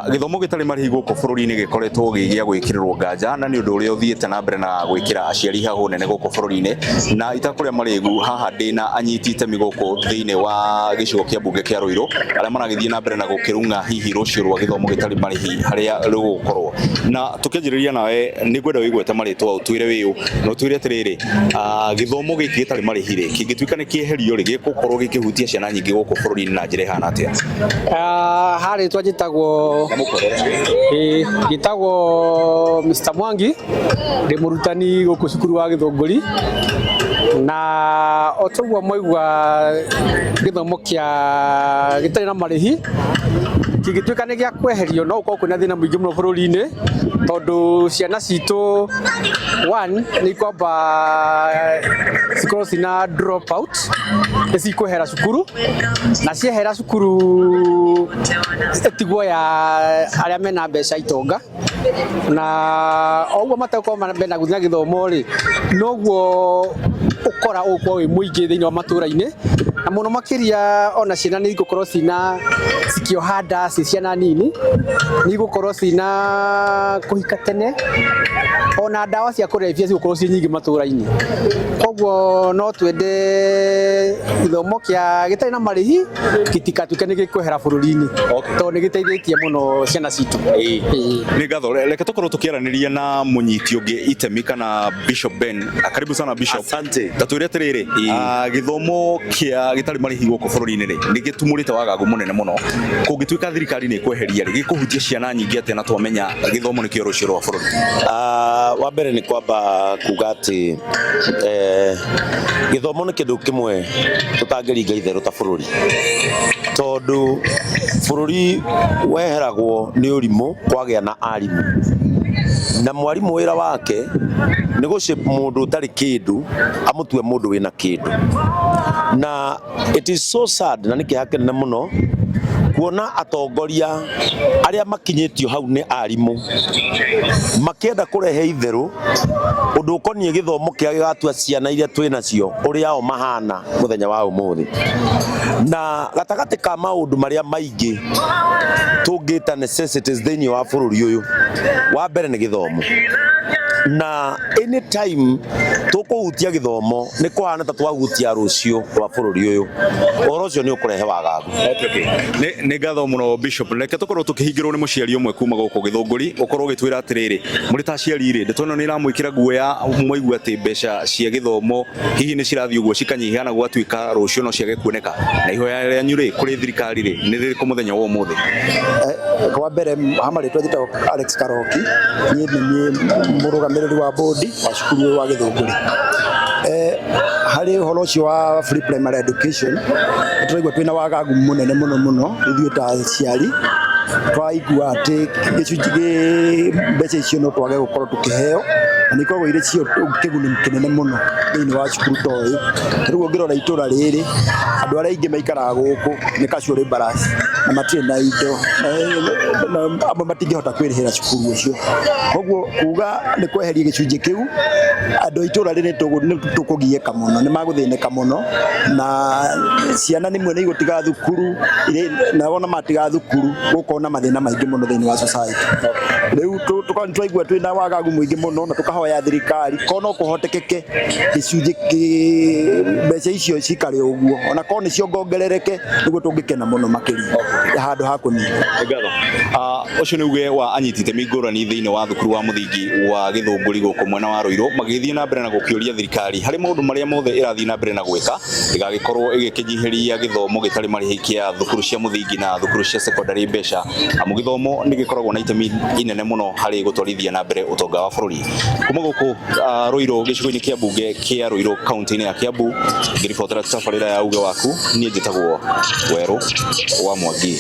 Gĩthomo gĩtarĩ marĩhi gũkũ bũrũri-inĩ gĩkoretwo gĩ gĩa gwĩkĩrĩrwo nganja na nĩ ũndũ ũrĩa ũthiĩte na mbere na gwĩkĩra aciari hahũ nene gũkũ bũrũri-inĩ. Na itakũrĩa marĩgu, haha ndĩna anyiti itemi gũkũ thĩinĩ wa gĩcigo kĩa mbunge kĩa Ruiru arĩa maragĩthiĩ na mbere na gũkĩrung'a hihi rũciũ rwa gĩthomo gĩtarĩ marĩhi harĩa rũgũkorwo. Na tũkĩanjĩrĩria nawe, nĩ ngwenda wĩgwete marĩtwa, ũtwĩre wĩũ na ũtwĩre atĩrĩrĩ, gĩthomo gĩkĩ gĩtarĩ marĩhi rĩ, kĩngĩtuĩka nĩ kĩeherio rĩ, gĩgũkorwo gĩkĩhutia ciana nyingĩ gũkũ bũrũri-inĩ na njĩra ĩhana atĩa? Harĩtwa njĩtagwo, njĩtagwo Mr Mwangi, ndĩ mũrutani gũkũ cukuru wa Gĩthũngũri, na o ta ũguo mwaigua, gĩthomo kĩa gĩtarĩ na marĩhi kĩngĩtuĩka nĩ gĩa kweherio, no gũkorwo kwĩna thĩna mũingĩ mũno bũrũri-inĩ, tondũ ciana citũ, one, nĩ ikwamba cikorwo cina drop out, nĩ cikwehera cukuru, na ciehera cukuru ĩtigwo ya arĩa mena mbeca, itonga. Na o ũguo mategũkorwo mena gũthiĩ na gĩthomo rĩ, noguo ũkora ũgũkorwo wĩ mũingĩ thĩinĩ wa matũra-inĩ, na mũno makĩria ona ciana nĩ igũkorwo cina cikĩoha nda ciĩ ciana nini, nĩ igũkorwo cina kũhika tene, ona ndawa cia kũrebia cigũkorwo ciĩ nyingĩ matũra-inĩ. Koguo no twende gĩthomo kĩa gĩtarĩ na marĩhi gĩtigatuĩke nĩ gĩkwehera bũrũri-inĩ, tondũ nĩ gĩteithĩtie mũno ciana citũ. Ĩĩ. Nĩ ngatho. Reke tũkorwo tũkĩaranĩria na mũnyiti ũngĩ itemi kana Bishop Ben. Karibu sana, Bishop. Asante. Ta twĩre atĩrĩrĩ, gĩthomo kĩa gĩtarĩ marĩhi gũkũ bũrũri-inĩ rĩ, nĩ gĩtumũrĩte wagagu mũnene mũno. Kũngĩtuĩka thirikari nĩ ĩkweheria rĩ, gĩkũhutia ciana nyingĩ atĩa, na twamenya gĩthomo nĩkĩo rũciũ rwa bũrũri? Wa mbere nĩ kwamba kuga atĩ gĩthomo nĩ kĩndũ kĩmwe tũtangĩringa itherũ ta bũrũri, tondũ bũrũri weheragwo nĩ ũrimũ kwagĩa na arimũ, na mwarimũ wĩra wake nĩ gũ shape mũndũ ũtarĩ kĩndũ amũtue mũndũ wĩna kĩndũ. Na it is so sad, na nĩ kĩeha kĩnene mũno kuona atongoria arĩa makinyĩtio hau nĩ arimũ makĩenda kũrehe itherũ ũndũ ũkoniĩ gĩthomo kĩrĩa gĩgatua ciana iria twĩ nacio ũrĩa o mahana mũthenya wa ũmũthĩ. Na gatagatĩ ka maũndũ marĩa maingĩ tũngĩta necessities thĩinĩ wa bũrũri ũyũ, wa mbere nĩ gĩthomo. Na anytime tũkũhutia gĩthomo, nĩ kũhana ta twahutia rũciũ rwa bũrũri ũyũ. Ũhoro ũcio nĩ ũkũrehe wagagu. Okay. Nĩ ngatho mũno, Bishop. Reke tũkorwo tũkĩhingĩrwo nĩ mũciari ũmwe kuma gũkũ Gĩthũngũri, ũkorwo ũgĩtwĩra atĩrĩrĩ, mũrĩ ta aciari rĩ, ndeto ĩno nĩ ĩramwĩkĩra guoya mwaigua atĩ mbeca cia gĩthomo hihi nĩ cirathiĩ ũguo cikanyiha na gwatuĩka rũciũ no ciage kuoneka? Na ihoya rĩanyu rĩ kũrĩ thirikari rĩ, nĩ rĩrĩkũ mũthenya wa ũmũthĩ? Kwa mbere, ha marĩtwa njĩtagwo Alex Karoki, niĩ nĩ niĩ mũrũgamĩrĩri wa board wa cukuru ũyũ wa Gĩthũngũri. Harĩ ũhoro ũcio wa free primary education, nĩ tũraigua twĩna wagagu mũnene mũno mũno ithuĩ ta aciari, twaigua atĩ gĩcunjĩ gĩ mbeca icio no twage gũkorwo tũkĩheo, na nĩ ikoragwo irĩ cio kĩguni kĩnene mũno thĩinĩ wa cukuru ta ũyũ. Ta rĩu ũngĩrora itũra rĩrĩ, andũ arĩa aingĩ maikaraga gũkũ nĩ casual labourers na matirĩ na indo, na amwe matingĩhota kwĩrĩhĩra cukuru ũcio. Koguo kuga nĩ kweheria gĩcunjĩ kĩu, andũ a itũra rĩrĩ nĩ tũkũgiĩka mũno, nĩ magũthĩnĩka mũno, na ciana rĩmwe nĩ igũtiga thukuru, na wona matiga thukuru gũkorwo na mathĩna maingĩ mũno thĩinĩ wa society. Rĩu twaigua twĩna wagagu mũingĩ mũno, na tũkahoya thirikari korwo no kũhotekeke gĩcunjĩ mbeca icio cikare ũguo, ona korwo nĩ ciongongerereke, nĩguo tũngĩkena mũno makĩria handũ ha kũnina. Ngatho. Ũcio nĩ uge wa anyiti itemi ngũrani thĩinĩ wa thukuru wa mũthingi wa Gĩthũngũri gũkũ mwena wa Ruiru, magĩthiĩ na mbere na gũkĩũria thirikari harĩ maũndũ marĩa mothe ĩrathiĩ na mbere na gwĩka ĩgagĩkorwo ĩgĩkĩnyihĩria gĩthomo gĩtarĩ marĩhi kĩa thukuru cia mũthingi na thukuru cia secondary mbeca, amu gĩthomo nĩ gĩkoragwo na itemi inene mũno harĩ gũtwarithia na mbere ũtonga wa bũrũri. Kuma gũkũ Ruiru, gĩcigo-inĩ kĩa mbunge kĩa Ruiru, kaunti-inĩ ya Kiambu, ngĩribotera tabarĩra ya Uge Waku, niĩ njĩtagwo Werũ wa Mwangi.